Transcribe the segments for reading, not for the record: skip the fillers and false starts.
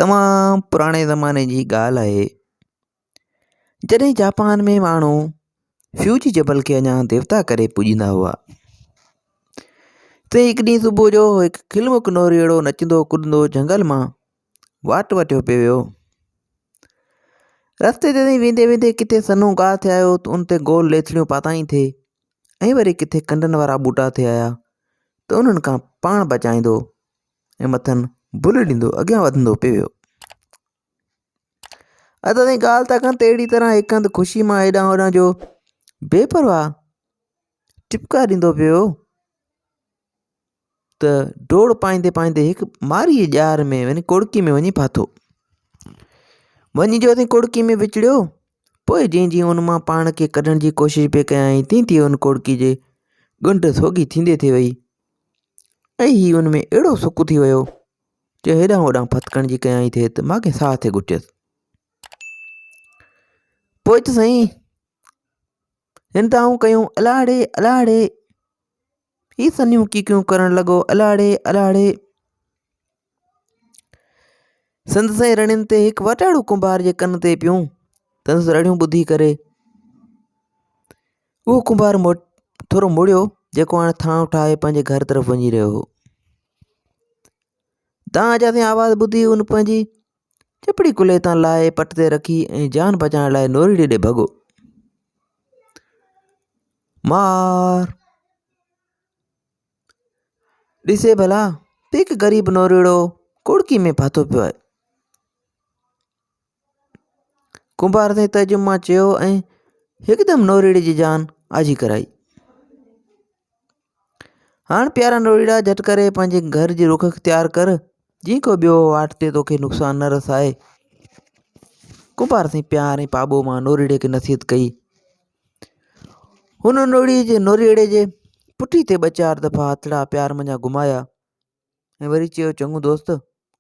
تمام پراڻي زماني جي ڳالهه آهي، جڏهن جاپان ۾ ماڻهو فيوجي جبل کي اڃا ديوتا ڪري پوڄيندا هئا. تي هڪ ڏينهن صبح جو هڪ کلمک نوريئڙو نچندو ڪڏندو جهنگل مان واٽ وٺيو پئي ويو. رستي تي ويندي ويندي ڪٿي سنهو گاهه ٿي آيو ته ان تي گول ليٿڙيون پاتائين ٿي ۽ وري ڪٿي ڪنڊن وارا ٻوٽا ٿي آيا ته انهن کان پاڻ بچائيندو ۽ مٿن بل ڏيندو اڳيان وڌندو پئي ويو. ادا سائين ڳالهه ٿا ڪن ته اهڙي طرح هڪ هنڌ خوشي مان هيڏانهن هوڏانهن جو بي پرواهه ٽپڪا ڏيندو پيو ويو ته ڊوڙ پائيندي پائيندي هڪ ماري جي ڄار ۾ يعني ڪوڙڪي ۾ وڃي ڦاٿو. وڃي جو اٿي ڪوڙڪي ۾ وچڙيو پوء جيئن جيئن ان مان پاڻ کي ڪڍڻ جي ڪوشش پئي ڪيائين تيئن تيئن ان ڪوڙڪي جي ڳنڍ سوگهي ٿيندي ٿي وئي ۽ هي ان ۾ اهڙو سڪ ٿي ويو جو هيڏانهن هوڏانهن ڦٿڪڻ جي ڪيائين ٿي ته ماڳهين ساهه ٿي گهٽيس. پوء ته سائين هن دانهون ڪيون الاڙي الاڙي هي سنهيون ڪيڪيون ڪرڻ لڳو الاڙي الاڙي. سندس ۽ رڙين تي هڪ وٽاڙو ڪنڀار جي ڪن تي پيون. سندس رڙيون ٻڌي ڪري اهو ڪنڀار ٿورو مڙيو جيڪو هاڻي ٿانو ٺاهي پنهنجي گهر طرف وڃي رهيو هو. دانهن جا سائين آواز ٻڌي هن پنهنجي چپڙي ڪلهي تان لاهي پٽ تي رکي ۽ جان بچائڻ لاء نوريڙي ڏي ڀڳو. مار! ڏسي ڀلا ته هڪ غريب نوريئڙو ڪوڙڪي ۾ ڦاٿو پيو آهي. ڪنڀار سائين تعجب مان چيو ۽ هڪدم نوريئڙي جي جان آجي ڪرائي. هاڻ پيارا نوريئڙا جهٽ ڪري پنهنجي گهر جي رخ اختيار ڪر جيئن ڪو ٻيو واٽ تي توکي نقصان نه رسائي. ڪنڀار سائين پيار ۽ پاٻوهه مان نوريئڙي کي نصيحت ڪئي. هن نوڙيء جي نوريئڙي جي پٺي تي ٻه چار دفعا هٿڙا پيار منجهان گهمايا ۽ وري چيو چڱو دوست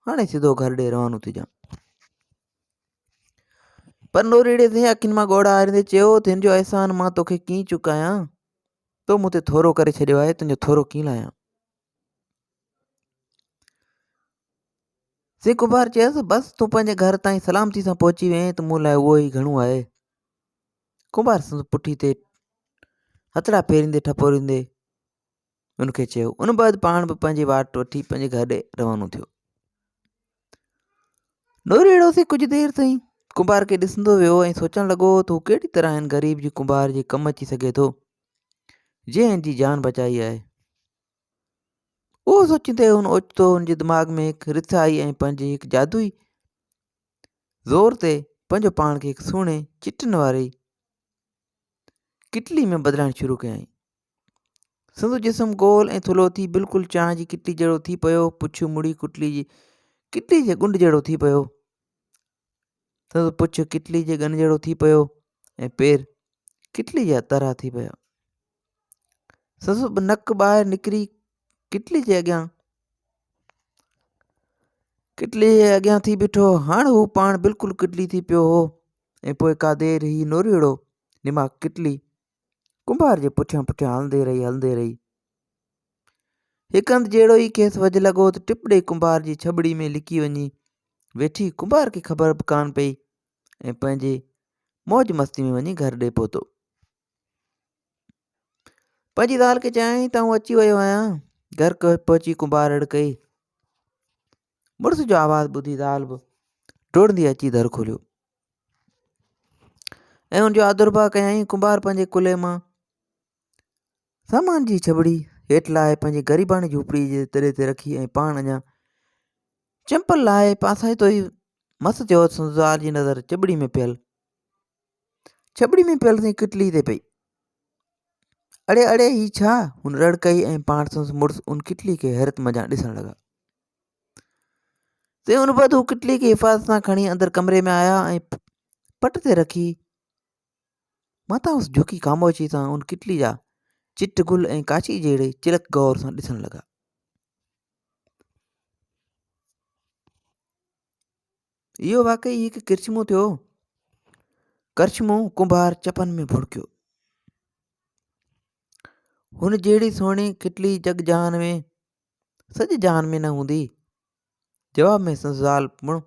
هاڻي سڌو گهر ڏي روانو ٿجان. پر نوريئڙي سائين اکين مان ڳوڙها هاريندي چيو ته هن جو احسان مان توکي ڪيئن چڪايان تو مون تي ٿورو ڪري ڇڏيو آهي تنهنجو ٿورو ڪيئن لاهيان. سائين ڪنڀار چيس بس تون پنهنجي گهر تائين سلامتي سان پهچي وئين ته مون لاء اهو ئي گهڻو آهي. ڪنڀار سندس پٺي تي هٿڙا ڦيريندي ٺپوريندي ان کي چيو. ان بعد پاڻ به پنهنجي واٽ وٺي پنهنجي گهر ڏي روانو ٿيو. نوريئڙو سي ڪجهه دير تائين ڪنڀار کي ڏسندو ويو ۽ سوچڻ لڳو ته هو ڪهڙي طرح هن غريب جي ڪنڀار جي ڪم اچي سگهي ٿو جنهن هن جي جان بچائي آهي. اهو سوچيندي هن اوچتو هن جي دماغ ۾ هڪ رٿ آئي ۽ پنهنجي هڪ جادوئي زور تي پنهنجو پاڻ کي هڪ سهڻي چٽن واري ڪٽلي ۾ بدلائڻ شروع ڪيائين. سندس جسم گول ۽ ٿلهو ٿي بلڪل چانهه جي ڪٽلي جهڙو ٿي پيو. پڇ مڙي ڪٽلي جي ڪٽلي جي ڳنڍ جهڙو ٿي پيو. سندس پڇ ڪٽلي جي ڳن جهڙو ٿي پيو ۽ پير ڪٽلي جا ترا ٿي پيا. سندس نڪ ٻاهر نڪري ڪٽلي جي اڳيان ڪٽلي جي اڳيان ٿي بيٺو. هاڻ هو پاڻ بلڪل ڪٽلي ٿي پيو هو ۽ پوء ڪا دير هي نوريئڙو نما ڪٽلي ڪنڀار جي پٺيان پٺيان هلندي رهي هلندي رهي. هڪ هنڌ جهڙو ئي کيس وجهه لڳو ته ٽپ ڏئي ڪنڀار جي ڇٻڙي ۾ لڪي وڃي ويٺي. ڪنڀار کي خبر به ڪانه پئي ۽ پنهنجي موج مستي ۾ وڃي گهر ڏي پهتو. پنهنجي زال کي چيائين ته آئون اچي ويو آهيان. گهر پهچي ڪنڀار رڙ ڪئي. مڙس جو آواز ٻڌي زال به ڊوڙندي اچي در کوليو ۽ ان جو آڌرڀاء ڪيائين. ڪنڀار پنهنجي ڪلهي مان سامان جي ڇٻڙي هيٺ لاهي پنهنجي غريباڻي جهوپڙي جي تڏي تي رکي ۽ پاڻ اڃا چمپل لاهي پاسائتو ئي مس ٿيو ته سندس زال جي نظر چٻڙي ۾ پيل ڇٻڙي ۾ پيل سائين ڪٽلي تي پئي. اڙي اڙي هي ڇا؟ هن رڙ ڪئي ۽ پاڻ سندس مڙس ان ڪٽلي کي حيرت منجهان ڏسڻ لڳا. سائين ان بعد هو ڪٽلي کي حفاظت سان کڻي اندر ڪمري ۾ آيا ۽ پٽ تي رکي مٿانئس جهڪي خاموشي سان ان ڪٽلي جا چٽ گل ۽ ڪاشي جهڙي چلڪ غور سان ڏسڻ لڳا. اهو واقعي هڪ ڪرشمو ٿيو. ڪرشمو ڪنڀار چپن ۾ ڀڙڪيو. هن جهڙي سهڻي کٽلي جڳ جهان ۾ سڄي جهان ۾ نه هوندي. جواب ۾ سندس زال پڻ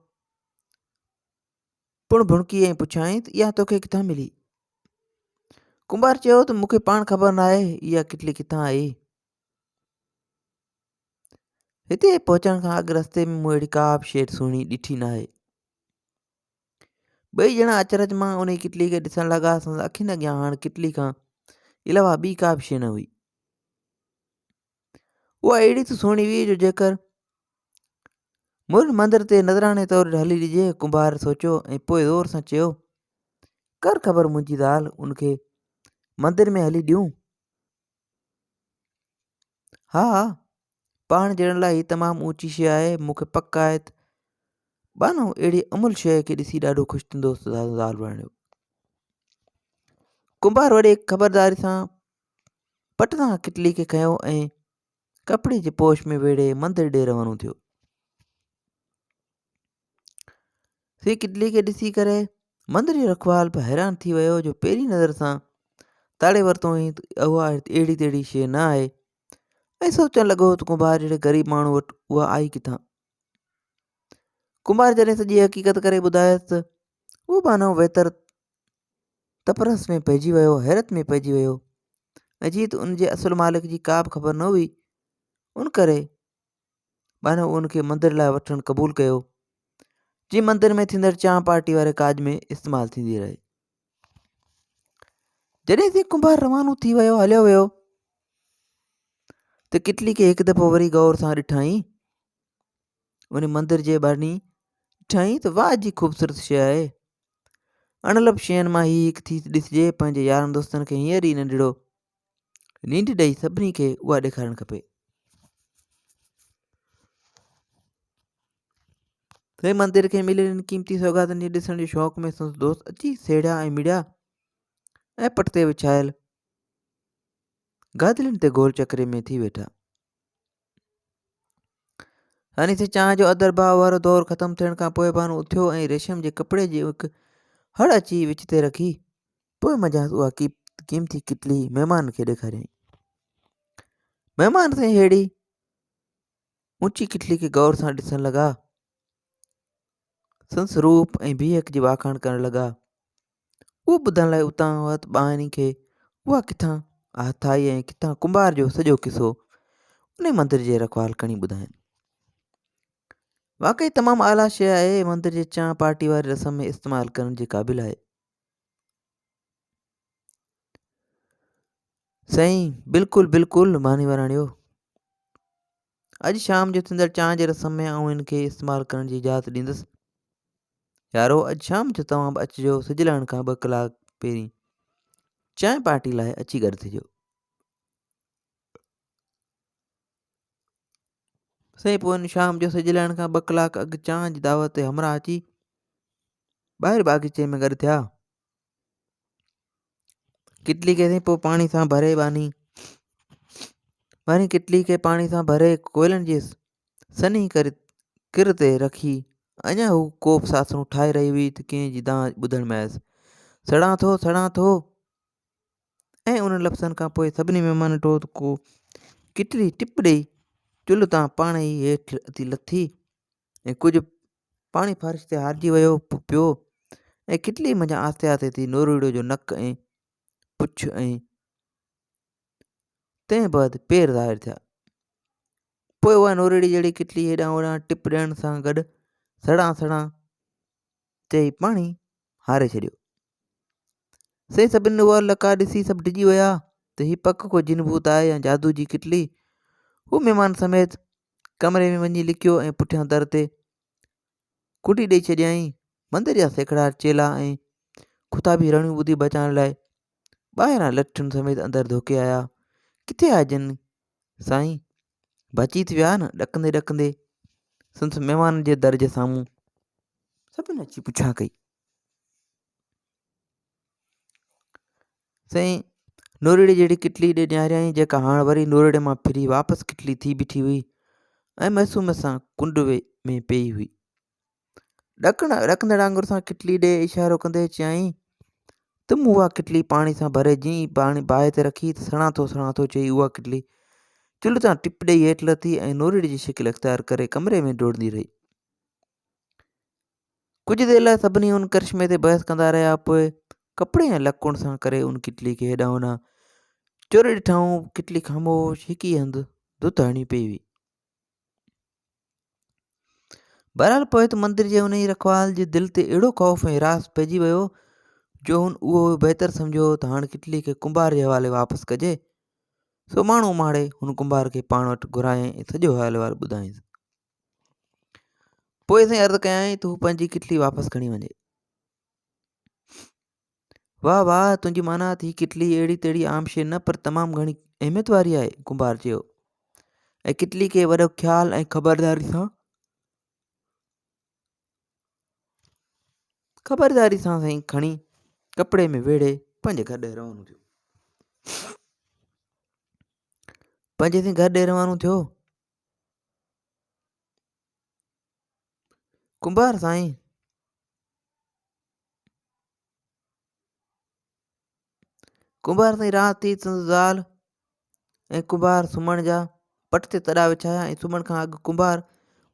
پڻ ڀڻڪي ۽ پڇيائين ته اها توکي ڪٿان ملي؟ ڪنڀار چيو ته مون کي پاڻ خبر ناهي اها ڪٽلي ڪٿان آئي. هتي پهچڻ کان اڳ رستي ۾ مون اهڙي ڪا به شيء سهڻي ڏٺي ناهي. ٻئي ڄڻا اچرج مان انهي ڪٽلي کي ڏسڻ لڳا. سندس اکين اڳيان هاڻ ڪٽلي کان علاوه ٻي ڪا به شيء نه هئي. اها اهڙي ته سهڻي هئي جو جيڪر مرن مندر تي نذراني طور هلي ڏجي. ڪنڀار سوچيو ۽ پوء زور سان چيو، ڪر خبر منهنجي زال ان کي مندر ۾ هلي ڏيون. ها ها پاڻ جهڙن لاء هي تمام اوچي شيء آهي مون کي پڪ آهي ته ٻانهو اهڙي املهه شيء کي ڏسي ڏاڍو خوش ٿيندو زال وراڻيو. ڪنڀار وڏي خبرداري سان پٽ تان ڪٽلي کي کنيو ۽ ڪپڙي جي پوش ۾ ويڙهي مندر ڏي روانو ٿيو. سي ڪٽلي کي ڏسي ڪري مندر جو رکوال به حيران ٿي ويو جو پهرين نظر سان تاڙي ورتو هئائين ته اها اهڙي تهڙي شيء نه آهي ۽ سوچڻ لڳو ته ڪنڀار جهڙي غريب ماڻهو وٽ اها آئي ڪٿان. ڪنڀار جڏهن سڄي حقيقت ڪري ٻڌايس ته اهو ٻانهو ويتر تپرس ۾ پئجي ويو، حيرت ۾ پئجي ويو ۽ جيئن ته ان جي اصل مالڪ جي ڪا به خبر نه هئي، ان ڪري ٻانهو ان کي مندر لاء وٺڻ قبول ڪيو، جيئن مندر ۾ ٿيندڙ چانهه پارٽي واري ڪاڄ ۾ استعمال ٿيندي رهي. جڏهن سين ڪنڀار روانو ٿي ويو هليو ويو ته ڪٽلي کي هڪ دفعو وري غور سان ڏٺائين. ان مندر جي ٻانهي ڏٺائين ته واهه جي خوبصورت شيء آهي. اڻلڀ شين مان هي هڪ ٿي ڏسجي. پنهنجي يارن دوستن کي هينئر ئي ننڍڙو نينڍ ڏئي سڀني کي اها ڏيکارڻ کپي. سائين مندر کي مليل ان قيمتي سوغاتن جي ڏسڻ جي شوق ۾ سندس دوست اچي سيڙيا ۽ مڙيا ۽ پٽ تي وڇايل گادلين تي گول چڪري ۾ ٿي ويٺا. هني سي چانهه جو اڌرڀاء وارو دور ختم ٿيڻ کان پوء بانو اٿيو ۽ ريشم جي ڪپڙي جي هڪ هڙ اچي وچ تي رکي. پوء منجهانئس اها قيمتي ڪٽلي مهمان کي ڏيکاريائين. مهمان سائين ههڙي اوچي ڪٽلي کي غور سان ڏسڻ لڳا. سندس روپ ۽ بيهڪ جي واکاڻ ڪرڻ لڳا. اهو ٻڌڻ لاء اتان هئا ته ٻانهن کي اها ڪٿان هٿ آئي ۽ ڪٿان ڪنڀار جو سڄو قصو انهي مندر جي رکوال کڻي ٻڌائين. واقعي تمام اعليٰ شيء آهي مندر جي چانهه پارٽي واري رسم ۾ استعمال ڪرڻ جي قابل آهي. سائين بلڪل بلڪل ماني وراڻيو. اڄ شام جو ٿيندڙ چانهه جي رسم ۾ آئون هن کي استعمال ڪرڻ جي اجازت ڏيندس. يارو اڄ شام جو توهان به اچجو سج لهڻ کان ٻه ڪلاڪ پهرين چانهه پارٽي لاء اچي گڏ ٿجو. سائين پوء ان شام جو سج لهڻ کان ٻه ڪلاڪ اڳ چانهه جي دعوت تي همراهه اچي ٻاهر باغيچي ۾ گڏ ٿيا. ڪٽلي کي سائين پوء پاڻي سان ڀري ٻانهي وري ڪٽلي کي پاڻي سان ڀري ڪوئلن جي سنهي ڪر ڪر تي رکي اڃا هو ڪوپ ساسرو ٺاهي رهي هئي ته ڪنهن جي دانهن ٻڌڻ ۾ آيس سڙان ٿو سڙان ٿو ۽ انهن لفظن کان پوء سڀني مهمانن ڏٺو ته ڪو ڪٽلي ٽپ ڏئي چلهه تان پاڻ ئي هيٺ اچي لٿي ۽ ڪجهه پاڻي فرش تي هارجي ويو پيو ۽ ڪٽلي منجهان آهستي آهستي ٿي نوريئڙو جو نڪ ۽ پڇ ۽ تنهن بعد پير ظاهر ٿيا. پوء اها نوريئڙي جهڙي ڪٽلي هيڏانهن هوڏانهن ٽپ ڏيڻ سان گڏ سڙان سڙان چئي پاڻي هاري ڇڏيو. سائين سڀني اها لقاء ڏسي سڀ ڊڄي ويا ته هي پڪ ڪو جن ڀوت آهي يا جادو جي ڪٽلي. هو مهمان سميت ڪمري ۾ وڃي لڪيو ۽ پٺيان در تي ڪنڊي ڏئي ڇڏيائين. مندر جا سيکڙاٽ چيلا ۽ خطابي رڙيون ٻڌي بچائڻ لاء ٻاهران لٺين سميت اندر ڌوڪي آيا. ڪٿي آهي جن سائين؟ بچي ته ويا نه ڏڪندي ڏڪندي سندس مهمانن جي در جي سامهون سڀني اچي پڇا ڪئي. سائين نوريڙي جهڙي ڪٽلي ڏي نهاريائين جيڪا هاڻ وري نوريڙي مان ڦري واپس ڪٽلي ٿي بيٺي هئي ۽ معصوميت سان ڪنڊ ۾ پيئي هئي. ڏڪڻ ڏڪندڙ آڱر سان ڪٽلي ڏي اشارو ڪندي چيائين ته مون اها ڪٽلي پاڻي سان ڀري جيئن ئي پاڻي باهه تي رکي ته سڙان ٿو سڙان ٿو چئي اها ڪٽلي چلهه تان ٽپ ڏئي هيٺ لٿي ۽ نوريڙي جي شڪل اختيار ڪري ڪمري ۾ ڊوڙندي رهي. ڪجهه دير لاء سڀني ان ڪرشمي تي بحث ڪندا رهيا، پوء ڪپڙي ۽ لڪڻ سان ڪري ان ڪٽلي کي هيڏانهن هوڏانهن چوري ڏٺائون. ڪٽلي خاموش هڪ ئي هنڌ ڌت هڻي پئي هئي. بهرحال پوء ته مندر جي انهي رکوال جي دل تي اهڙو خوف ۽ هراس پئجي ويو جو هن اهو بهتر سمجهيو ته هاڻ ڪٽلي کي ڪنڀار جي حوالي واپس ڪجي. سو ماڻهو اماڻي هن ڪنڀار کي پاڻ وٽ گهرايائين ۽ سڄو حال احوال ٻڌايائينس. پوء سائين عرض ڪيائين ته هو پنهنجي ڪٽلي واپس کڻي وڃي. واهه واهه تنهنجي معنيٰ ته هي ڪٽلي اهڙي تهڙي عام شيء نه پر تمام گهڻي اهميت واري آهي ڪنڀار چيو ۽ ڪٽلي کي وڏو خيال ۽ خبرداري سان خبرداري سان سائين کڻي ڪپڙي ۾ ويڙهي پنهنجي گهر ڏي روانو ٿيو. پنهنجي سائين گهر ڏي روانو ٿيو. ڪنڀار سائين! ڪنڀار سائين رات ٿي سندس زال ۽ ڪنڀار سمهڻ جا پٽ تي تڏا وڇايا ۽ سمهڻ کان اڳ ڪنڀار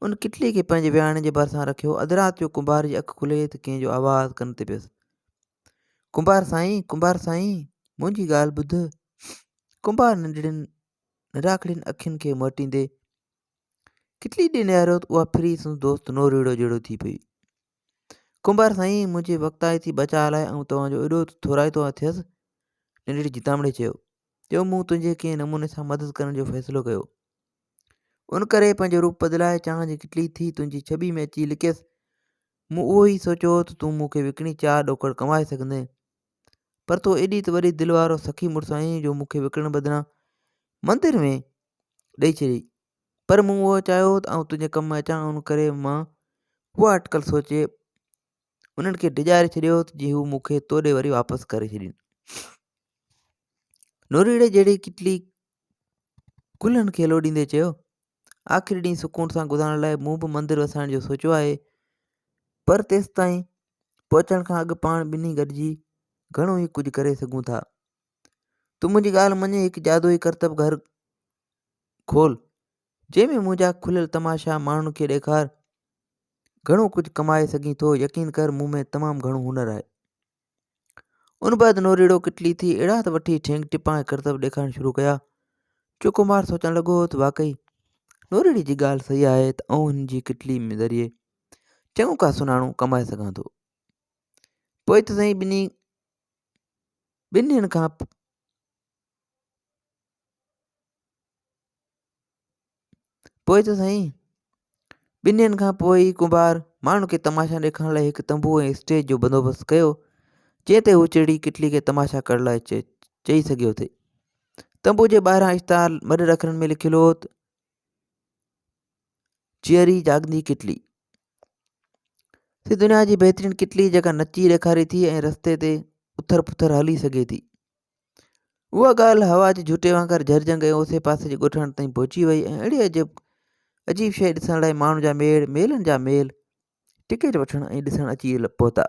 ان ڪٽلي کي پنهنجي ويهاڻي جي ڀرسان رکيو. اڌ رات جو ڪنڀار جي اک کلي ته ڪنهن جو آواز ڪن تي پيس. ڪنڀار سائين! ڪنڀار سائين! منهنجي ڳالهه ٻڌ. ڪنڀار ننڍڙين نراکڙين اکين کي مهٽيندي ڪٽلي ڏي نهاريو ته اها ڦري سندس دوست نوريئڙو جهڙو ٿي پئي. ڪنڀار سائين منهنجي وقتائتي بچاء لاء آئون توهان جو ايڏو ته ٿورائتو ٿيس. ننڍڙي جتامڙي چيو، جو مون تنهنجي ڪنهن نموني سان مدد ڪرڻ جو فيصلو ڪيو. ان ڪري پنهنجو روپ بدلائي چانهه جي ڪٽلي ٿي تنهنجي ڇٻي ۾ اچي لڪيس. مون اهو ئي سوچيو هو ته تون مون کي وڪڻي چار ڏوڪڙ ڪمائي سگهندين. پر تون ايڏي ته وڏي دل وارو سخي مڙس آهين جو مون کي وڪڻڻ بدران مندر ۾ ڏئي ڇڏيئي. پر مون اهو چاهيو ته آئون تنهنجي ڪم اچان ان ڪري مان اها اٽڪل سوچي انهن کي ڊيڄاري ڇڏيو ته جيئن هو مون کي تو ڏي وري واپس ڪري ڇڏين. نوريئڙي جهڙي ڪٽلي ڪلهن کي لوڏيندي چيو، آخري ڏينهن سڪون سان گذارڻ لاء مون به مندر وسائڻ جو سوچيو آهي، پر تيستائين پهچڻ کان اڳ پاڻ ٻنهي گڏجي گهڻو ئي ڪجهه ڪري سگهون ٿا. تون منهنجي ڳالهه مڃي هڪ جادوئي ڪرتب گهر کول، جنهن ۾ منهنجا کليل تماشا ماڻهن کي ڏيکار. گهڻو ڪجهه ڪمائي سگهين ٿو، يقين ڪر مون ۾ تمام گهڻو هنر آهي. ان بعد نوريئڙو ڪٽلي ٿي اهڙا ته وٺي ٺينگ ٽپا ۽ ڪرتب ڏيکارڻ شروع ڪيا جو ڪمار سوچڻ لڳو ته واقعي نوريئڙي جي ڳالهه صحيح آهي ته آئون هن جي ڪٽلي ۾ ذريعي چڱو ڪا سناڻو ڪمائي سگهان ٿو. پوء ته سائين ٻنهي ٻن ڏينهن کان پوء ته سائين ٻن ڏينهن کان پوء ئي ڪنڀار ماڻهن کي تماشا ڏيکارڻ لاء هڪ تنبو ۽ اسٽيج جو بندوبست ڪيو جنهن تي هو چڙهي ڪٽلي کي تماشا ڪرڻ لاء چئي سگهيو ٿي. تنبو جي ٻاهران اشتهار وڏن اکرن ۾ لکيل هو ته جيئري جاڳندي ڪٽلي سي دنيا جي بهترين ڪٽلي جيڪا نچي ڏيکاري ٿي ۽ رستي تي اٿر پٿر هلي سگهي ٿي. اها ڳالهه هوا جي جهوٽي وانگر جهرجهنگ ۽ اوسي پاسي جي ڳوٺاڻن تائين پهچي وئي ۽ اهڙي عجب عجيب شيء ڏسڻ لاء ماڻهن جا ميڙ ميلن جا ميل ٽڪيٽ وٺڻ ۽ ڏسڻ اچي پهتا.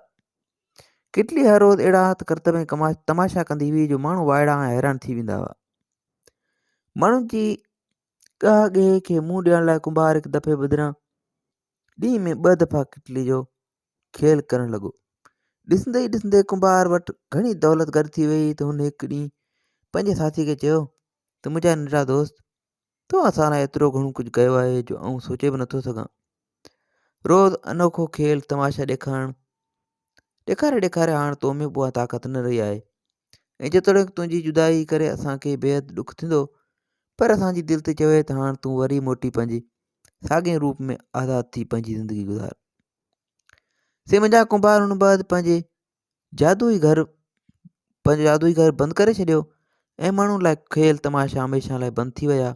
ڪٽلي هر روز اهڙا ته ڪرتب ۽ تماشا ڪندي هئي جو ماڻهو وائڙا ۽ حيران ٿي ويندا هئا. ماڻهن جي ڳاهه ڳيهه کي منهن ڏيڻ لاء ڪنڀار هڪ دفعي بدران ڏينهن ۾ ٻه دفعا ڪٽلي جو کيل ڪرڻ لڳو. ڏسندي ئي ڏسندي ڪنڀار وٽ گهڻي دولت گڏ ٿي ويئي ته هن هڪ ڏينهن پنهنجي ساٿي کي چيو ته منهنجا ننڍڙا دوست تو اسان لاء ايترو گهڻو ڪجهه ڪيو آهي جو آئون سوچي به نٿو سگهان. روز انوکو کيل تماشا ڏيکارڻ ڏيکاري ڏيکاري هاڻ تو ۾ به اها طاقت نه رهي آهي ۽ جيتوڻيڪ تنهنجي جدائي ڪري اسان کي بيحد ڏک ٿيندو پر اسان جي دل ٿي چوي ته هاڻ تون وري موٽي پنهنجي ساڳئي روپ ۾ آزاد ٿي پنهنجي زندگي گذار. سي منهنجا ڪنڀار ان بعد پنهنجي جادوئي گهر پنهنجو جادوئي گهر بند ڪري ڇڏيو ۽ ماڻهن لاء کيل تماشا هميشه لاء بند ٿي ويا.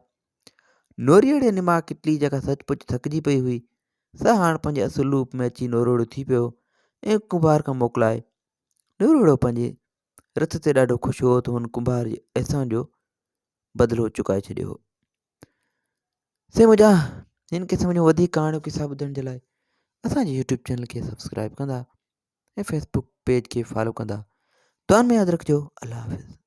نوريئڙي نما ڪٽلي جيڪا سچ پچ ٿڪجي پئي هئي سا هاڻ پنهنجي اصل روپ ۾ اچي نوروڙو ٿي پيو ۽ ڪنڀار کان موڪلائي نوروڙو پنهنجي رٿ تي ڏاڍو خوش هو ته هن ڪنڀار جي احسان جو بدلو چڪائي ڇڏيو هو. سي منهنجا هن قسم جون وڌيڪ ڪهاڻيون قصا ٻڌڻ جي لاء اسان جي يوٽيوب چينل کي سبسڪرائب ڪندا ۽ فيسبوڪ پيج کي فالو ڪندا دعائن ۾ ياد رکجو الله حافظ.